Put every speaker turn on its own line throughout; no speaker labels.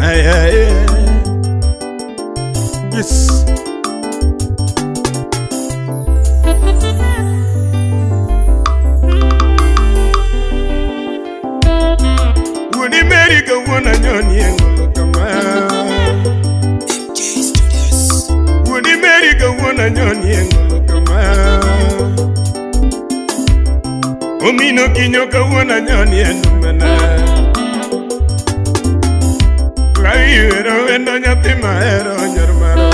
Ay, ay, ay. Yes. Wudi Mary kawuono anyoni e ngolo kama.
MJ Studios.
Wudi Mary kawuono anyoni e ngolo kama. Omino kinyo kawuono anyoni e ndumena. Lawi wendo nyathi mahero nyor maro.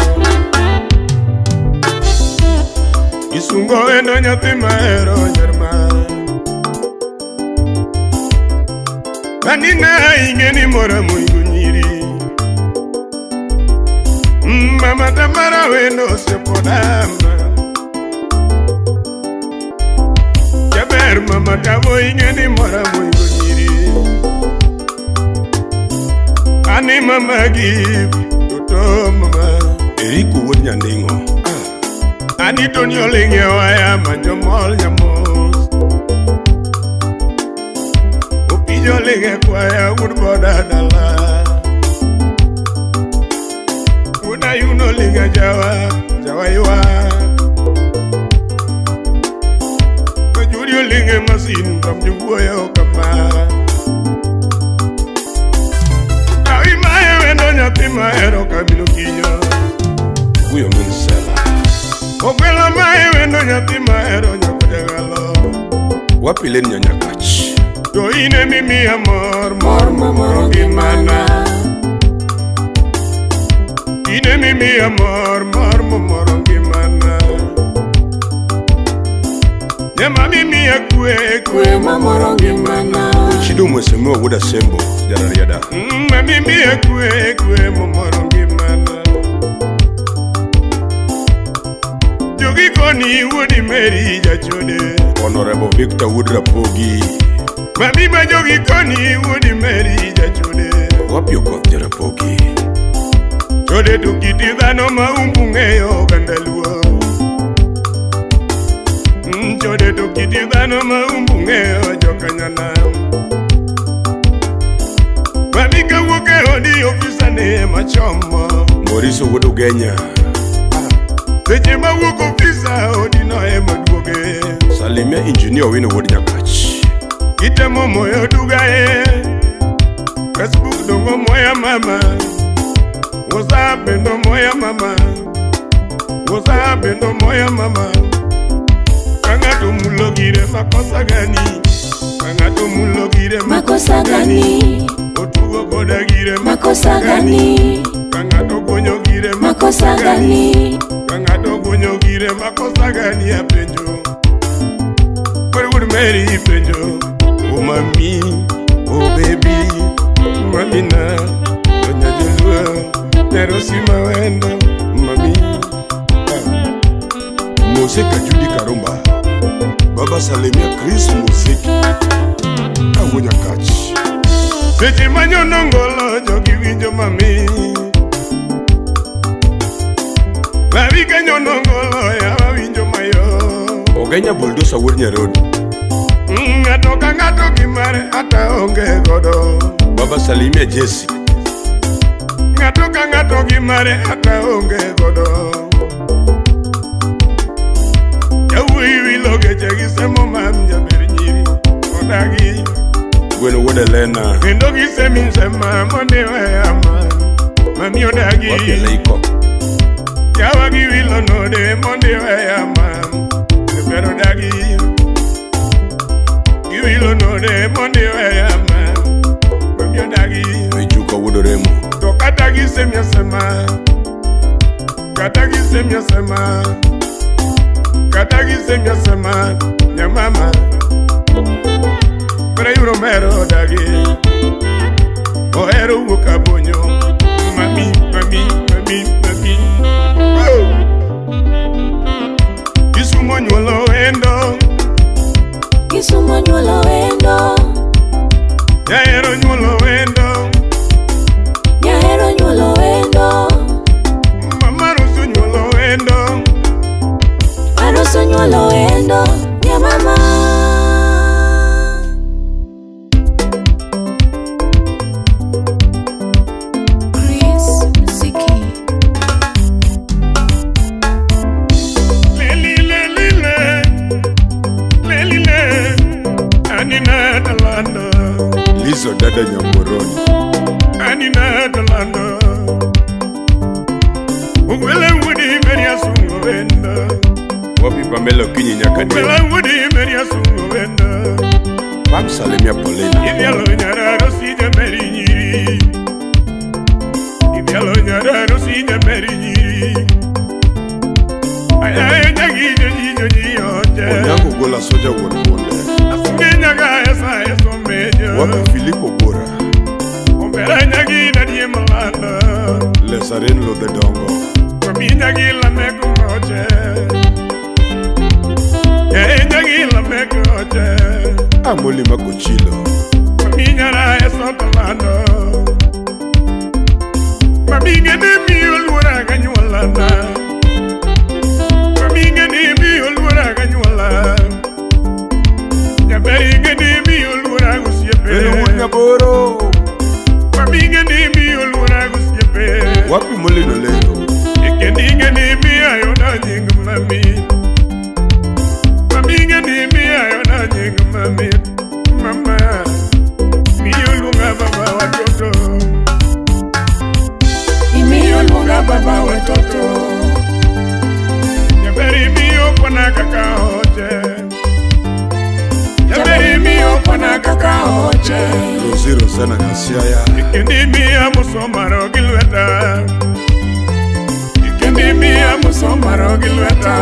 Isungo wendo nyathi mahero nyor maro. Anina ingeni mora muingu nyiri. Mama Tamara wendo sepodama. Jaber mama tabo ingeni mora muingu nyiri. Ani mama give toto mama.
Eriku wuod Nyanding'o.
Ani Tony oling' e waya manjomol nyamos. Opijo oling' e kwaya wuod boda dala. Wuod Ayuno oling' e jawa, jawa ywak. Kajuri oling' e masin tam jowuoyo kama. Lawi mae wendo nyathi mahero kamino kinyo.
Wuyo min Sela.
Ogwelo mae wendo nyathi mahero nyako jagalo.
Wapilen nyanyakach.
To in ema imiya mor, mor momoro ngimana. In ema imiya mor, mor momoro ngimana. Ema mimiya kwe, kwe momoro ngimana.
Chido Mwesemewa wuod Asembo, Jarariada.
Ema mimiya kwe, kwe momoro ngimana. Jogi koni wuodi Mary jachode.
Honorable Victor wuod Rapogi.
Mami ma jogi koni wuodi Mary jachode.
Wapio koth Jarapogi.
Chode to kiti dhano ma umbu ng'eyo oganda luo. Chode to kiti dhano ma umbu ng'eyo jokanyanam. Mami kawuok e odi ofisa ne ema chomo.
Moriso wuod Ugenya.
Seche mawuok ofisa odino ema duoge.
Salimia Engineer Owino wuod Nyakach.
Itemo moyo duga e Facebook dongo moya mama. WhatsApp bendo moya mama. WhatsApp bendo moya mama. Ka ng'ato mulo gire makosa gani. Ka ng'ato mulo gire
Makosa gani?
Otugo koda gire
Makosa gani?
Ka ng'ato gonyo gire
Makosa gani?
Ka ng'ato gonyo gire makosa gani apenjo. Koro wuod Mary penjo. Oh mami, oh baby, mamina, onya joluo, Nyarosi mawendo, mami.
Moseka Judy Karumba. Baba Salimia Chris Moseki. Awuo Nyakach.
Seche manyono ngolo jogi winjo mami. Lawi ka nyono ngolo yawa winjo mayo.
Ogenya Bulldozer wuod Nyarodi.
Ng'ato ka ng'ato gi mare ata onge godo.
Baba Salimia Jesse.
Ng'ato ka ng'ato gi mare ata onge godo. Yawuoyi wilo geche gi semo mam jaber nyiri odagi.
Gweno wuod Elena.
Kendo gisemisema mondo iweya ma mami odagi.
Wapiele iko.
Yawa gi wilo node mondo iweya ma jaber odagi. Giwilo node mondo iweya ma mami odagi.
Mijuka wuod Oremo.
To kata gisemisema, kata gisemisema, kata gisemisema nyamama. Pero mero odagi. Ohero wuok abonyo. Mami, mami, mami, mami. Oh! Kisumo nyuolo wendo.
Kisumo nyuolo wendo.
Nyahero nyuolo wendo.
Nyahero nyuolo wendo.
Mama Rosu nyuolo wendo.
Aroso nyuolo wendo. Nyamama.
Dada Nyamoroni.
Anina Talando. Ugwele wudi Maria Sungo wenda.
Wapi Pamela Kinyi Nyakadi.
Ugwele wudi Maria Sungo wenda.
Pam Salemia Polena.
Ibialo nyara rosi jameri nyiri. Ibialo nyara rosi jameri nyiri. Ayaye nyagi joji joji oje.
Onyango gola soja won wonde.
Asunge nyaga esa eso mejo.
Wapi Filippo Bora.
Ombera nyagi na die malanda.
Lesaren lo de dongo.
Mami nyagi la me kumoche. Eh nyagi la me kumoche.
Amoli makochilo.
Mami nyara eso talando. Mami ngene mi olwara ganyuolana. Mami ngene mi olwara ganyuola. Nyaberi ngene mi olwara gosiepe.
Bero nyaboro.
Mami ngene mi olwara gosiepe.
Wapi molino lero.
Ikendi ngene mi ayona nying mami. Mami ngene mi ayona nying mami. Mama mi olwara baba watoto.
Imiyo luonga baba watoto.
Jaberi miyo kwana kaka oche. Jaberi miyo kwana kaka oche.
Rosi Rosana Kasiaya.
Ikendi miya musomaro gi lweta. Ikendi miya musomaro gi lweta.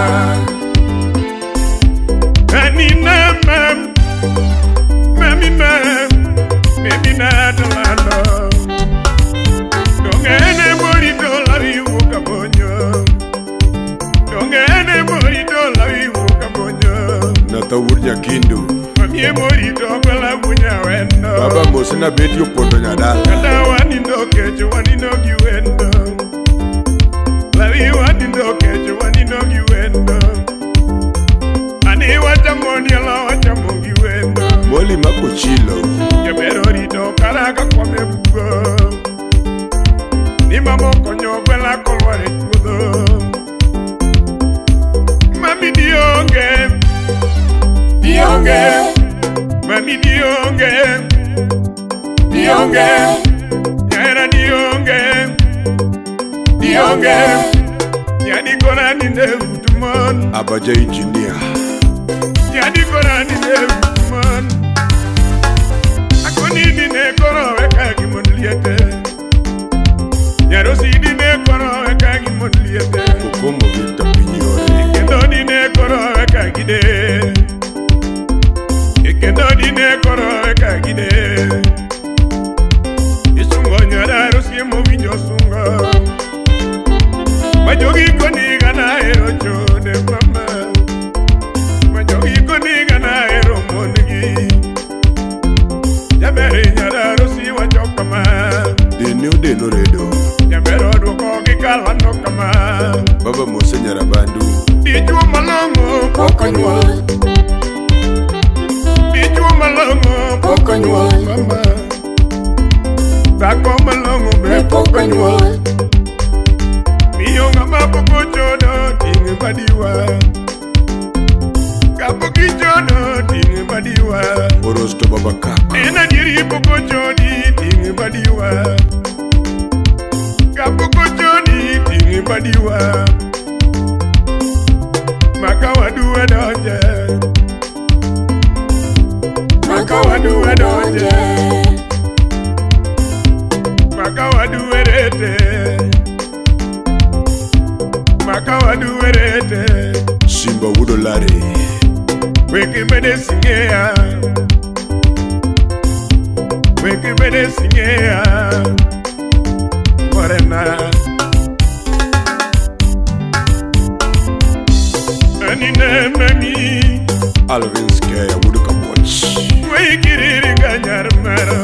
Anina mam, mami mam, baby na talando. Dongene morito la viuka bonyo. Dongene morito la viuka bonyo.
Natawurnya kindu.
Mami morito kwela bunya wendo.
Baba mosina beti opondo nyadala.
Kata wanindo kecho wanindo giwendo. Lavi wanindo kecho wanindo giwendo. Ani wachamoni ala wachamo giwendo.
Moli makochilo.
Jabero rito karaka kwame bugo. Ni mamo konyo gwela kolware chuodho. Mami dionge, dionge, mami dionge, dionge, nyaera dionge, dionge, nyadi kora ninde utumon.
Abaja engineer.
Nyadi kora ninde utumon. Akoni dine koro weka gimon liete. Nyarosi dine koro weka gimon liete.
Kokomo Victor Pinyore.
Ikendo dine koro weka gide. Ikendo dine koro weka gide. Isungo nyara rosi mowinjo sungo. Majogi koni gana ero chode mama. Majogi koni gana ero mongi. Jaberi nyara rosi wacho kama.
Deni odeno redo.
Jabero duoko gi kalando kama.
Baba mose nyarabandu.
Dichuo malong'o
pok onyuol.
Dichuo malong'o
pok onyuol.
Mama. Dhako malong'o be
pok onyuol.
Miyo ng'ama pok ochodo ting' badiwa. Kapok ichodo ting' badiwa.
Orosto baba kaka.
En adieri pok ochodi ting' badiwa. Kapok ochodi ting' badiwa. Maka wadu donje. Maka wadu donje. Maka wadu erete. Maka wadu erete.
Simba wudo lare.
Weke mede singea. Weke mede singea. Morena. Anina mami.
Alvin Skeya wudo kaboch.
Wekiriri ganyar mara.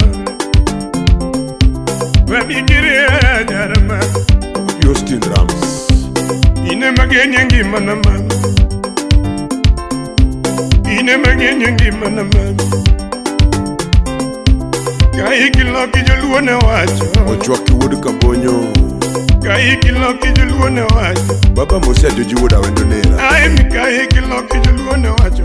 Wamikiri ganyar mara.
Justin Rams.
Ine magenye ngima na mama. Ine magenye ngima na mama. Kai kiloki joluo ne wacho.
Ochwaki wuod Kabonyo.
Kai kiloki joluo ne wacho.
Baba mose ajoji wuod Awendo nera.
Ai mikai kiloki joluo ne wacho.